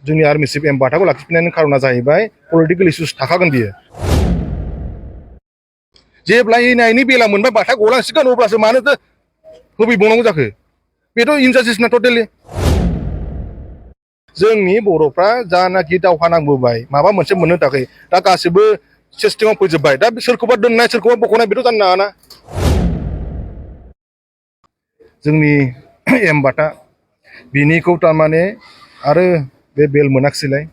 जोंनि army chief M बाथाखौ लाखिफिननायनि खारना जाहैबाय पलिटिकेल इश्यूस थाखागोन बियो जेब्ला इनायनि बेला मोनबाय बाथा गलांसिगोन अब्लासो मानोथो होफैबावनांगौ जाखो बेथ' इनजास्टिस ना टटेलि जोंनि बर'फ्रा जानाखि दावहा नांबोबाय माबा मोनसे मोननो थाखाय दा गासिबो सिस्टेमाव फैजोब्बाय दा सोरखौबा दोननाय सोरखौबा बखनाय बेथ' जानो नाङाना जोंनि एम बाथा बिनिखौ थारमाने आरो बे बेल मोनाखिसैलाय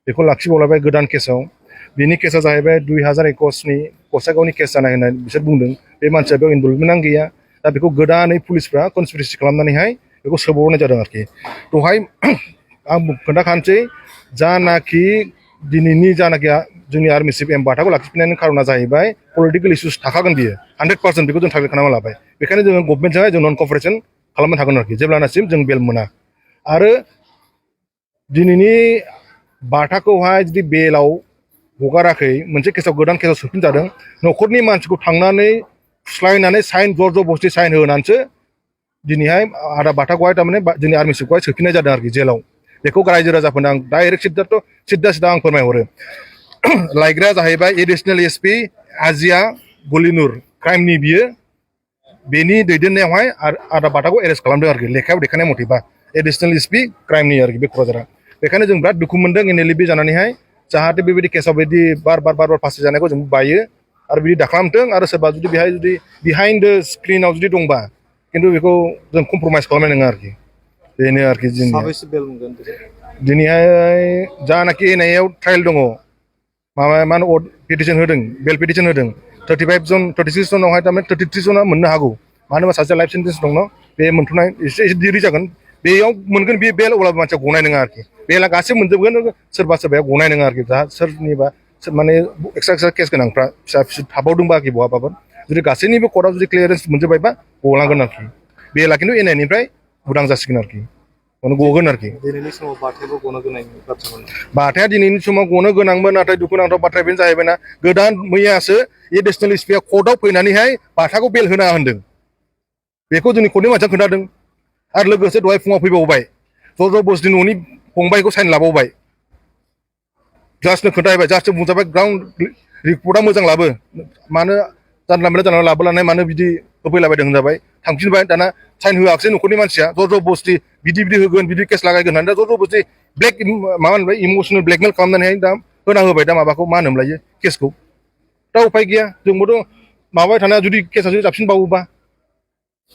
बेखौ लाखिबावलायबाय गोदान केसाव बिनि केसा जाहैबाय 2021नि गसाइगावनि केस जानाय होननानै बिसोर बुंदों बे मानसिया बेयाव इनभल्भमेन्टआनो गैया दा बेखौ गोदानै पुलिसफ्रा कनस्पिरेसि खालामनानैहाय बेखौ सोबावनाय जादों आरोखि दहाय आं खोन्थाखानोसै जानाखि दिनैनि जानाखि जोंनि आर्मि चिफ एम बाथाखौ लाखिफिननायनि खारना जाहैबाय पलिटिकेल इश्यूस थाखागोन बियो 100% बेखौ जों टारगेट खालामना लाबाय बेखायनो जोङो गभर्नमेन्टजोंहाय जों नन कपारेसन खालामनो थागोन आरोखि जेब्लानासिम जों बेल मोना आरो दिनैनि बाथाखौहाय जुदि बेलाव हगाराखै मोनसे केसाव गोदान केसाव सोफिनजादों न'खरनि मानसिखौ थांनानै फुस्लायनानै साइन जर-जबस्ति साइन होनानैसो दिनैहाय आदा बाथाखौहाय थारमाने जोंनि आर्मि चिफखौहाय सोफिननाय जादों आरोखि जेलाव बेखौ रायजो राजाफोरनो आं डाइरेक्ट सिद्दा आं फोरमायहरो लायग्राया जाहैबाय एडिशनेल एसपि आजिया गलिनुर क्राइमनि बियो बेनि दैदेननायावहाय आदा बाथाखौ एरेस्ट खालामदों आरोखि लेखायाव देखायनाय मथेबा एडिशनेल एसपि क्राइमनि आरोखि बे क'क्राझारा बेखायनो जों बिराद दुखु मोनदों एनएलएबि जानानैहाय जाहाथे बेबायदि केसाव बिदि बार फासि जानायखौ जों बायो आरो बिदि दाखालामथों आरो सोरबा जुदि बेहाय जुदि बिहाइन्ड द स्क्रिनाव जुदि दंबा खिन्थु बेखौ जों कमप्रमाइस खालामनाय नङा आरोखि बेनो आरोखि जोंनि दिनैहाय जानाखि एनआइएआव ट्रायल दङ मा होनो पिटिसन होदों बेल पिटिसन होदों 36 जनावहाय थारमाने 33 जना मोननो हागौ मानो होनबा सासे लाइफ सेन्टेन्स दङ बे मोनथ'नाय एसे देरि जागोन बेयाव मोनगोन बे बेल अब्लाबो मानसिया गनाय नङा आरोखि बेला गासैबो मोनजोबगोन सोरबाया गनाय नङा आरोखि दा सोरनिबा माने एक्सट्रा केस गोनांफ्रा फिसा फिसौ थाबावदोंबा आरोखि बहाबाबो जुदि गासैनिबो कर्टआव जुदि क्लियारेन्स मोनजोबबायबा गलांगोन आरोखि बेला खिन्थु एनआइनिफ्राय उदां जासिगोन आरोखि गगोन आरोखि दिनैनि समाव बाथायाबो गनो गोनां बाथ्रामोन बाथाया दिनैनि समाव गनो गोनांमोन नाथाय दुखुनांथाव बाथ्राया बेनो जाहैबायना गोदान मैयासो एडिशनेल एसपिआ कर्टआव फैनानैहाय बाथाखौ बेल होना होनदों बेखौ जोंनि कर्टनि मानसिया खोन्थादों आरो लोगोसे दहाय फुङाव फैबावबाय जर-जबस्ति न'नि फंबायखौ साइन लाबावबाय जास्टनो खोन्थाहैबाय जास्टनो बुंजाबाय ग्राउन्ड रिपर्टआ मोजां लाबो मानो जानला लाबोलानाय मानो बिदि होफैलाबायदों होनजाबाय थांफिनबाय दाना साइन होआखिसै न'खरनि मानसिया जर-जबस्ति बिदि होगोन बिदि केस लागायगोन होननानै दा जर-जबस्ति ब्लेक माबा होनबाय इमसनेल ब्लेकमेल खालामनानैहाय दा होना होबाय दा माबाखौ मा होनोमोनलायो केसखौ दा उफाय गैया जोंबोथ' माबाबाय थानाया जुदि केसा जुदि जाबसिनबावोबा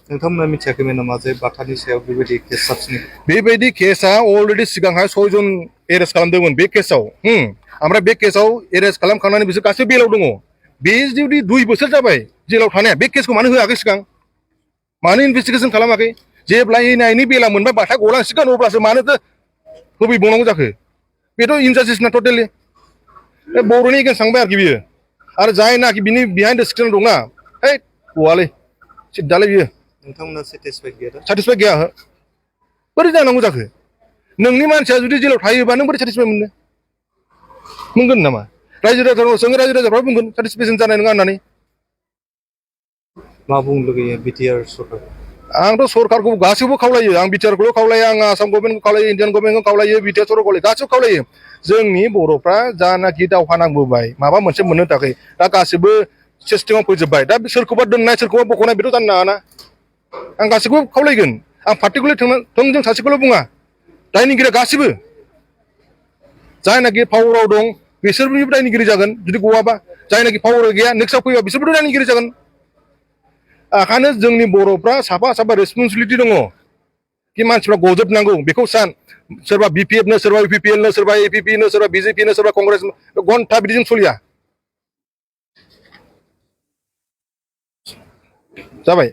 नोंथांमोना मिथियाखैमोन नामा जे बाथानि सायाव बेबायदि केस जाबसिनो बेबायदि केसा अलरेडि सिगांहाय 6 जन एरेस्ट खालामदोंमोन बे केसाव ओमफ्राय बे केसाव एरेस्ट खालामखांनानै बिसोर गासैबो बेलाव दङ बे जुदि 2 बोसोर जाबाय जेलाव थानाया बे केसखौ मानो होआखै सिगां मानो इनभेस्टिगेसन खालामाखै जेब्ला इनायनि बेला मोनबाय बाथा गलांसिगोन अब्लासो मानोथो होफैबावनांगौ जाखो बेथ' इनजास्टिस ना टटेलि बर'नि एगेन्स्ट थांबाय आरोखि बियो आरो जायनाखि बिनि बिहाइन्ड द स्क्रिन दंना है गवालै सिद्दालै बियो नोंथांमोना सेटिसफाइड गैया बोरै जानांगौ जाखो नोंनि मानसिया जुदि जेलाव थायोबा नों बोरै सेटिसफाइड मोनगोन नामा रायजो राजाफ्रा बुंगोन सेटिसफेक्सन जानाय नङा होननानै मा बुंनो लुगैयो बिटिआर सरकार आंथ' सरकारखौ गासैबो खावलायो आं बिटिआरखौल' खावलायो आं आसाम गभर्नमेन्टखौ खावलायो इन्डियान गभर्नमेन्टखौ खावलायो बिटिआर सरकारखौ गासैबो खावलायो जोंनि बर'फ्रा जानाखि दावहा नांबोबाय माबा मोनसे मोननो थाखाय दा गासिबो सिस्टेमाव फैजोब्बाय दा सोरखौबा दोननाय सोरखौबा बखनाय बेथ' जानो नाङाना आं गासैखौबो खावलायगोन आं पार्टिकुलार थोंजों सासेखौल' बुङा दायनिगिरिया गासिबो जायनाखि पावाराव दं बिसोरबो दायनिगिरि जागोन जुदि गवाबा जायनाखि पावार गैया नेक्स्टआव फैबा बिसोरबोथ' दायनिगिरि जागोन ओंखायनो जोंनि बर'फ्रा साफा रेसपन्सिबिलिटि दङ कि मानसिफ्रा गजोबनांगौ बेखौ सान सोरबा बिपिएफनो सोरबा इउपिपिएलनो सोरबा एपिपिनो सोरबा बिजेपिनो सोरबा कंग्रेस घन्टा बिदिजों सोलिया जाबाय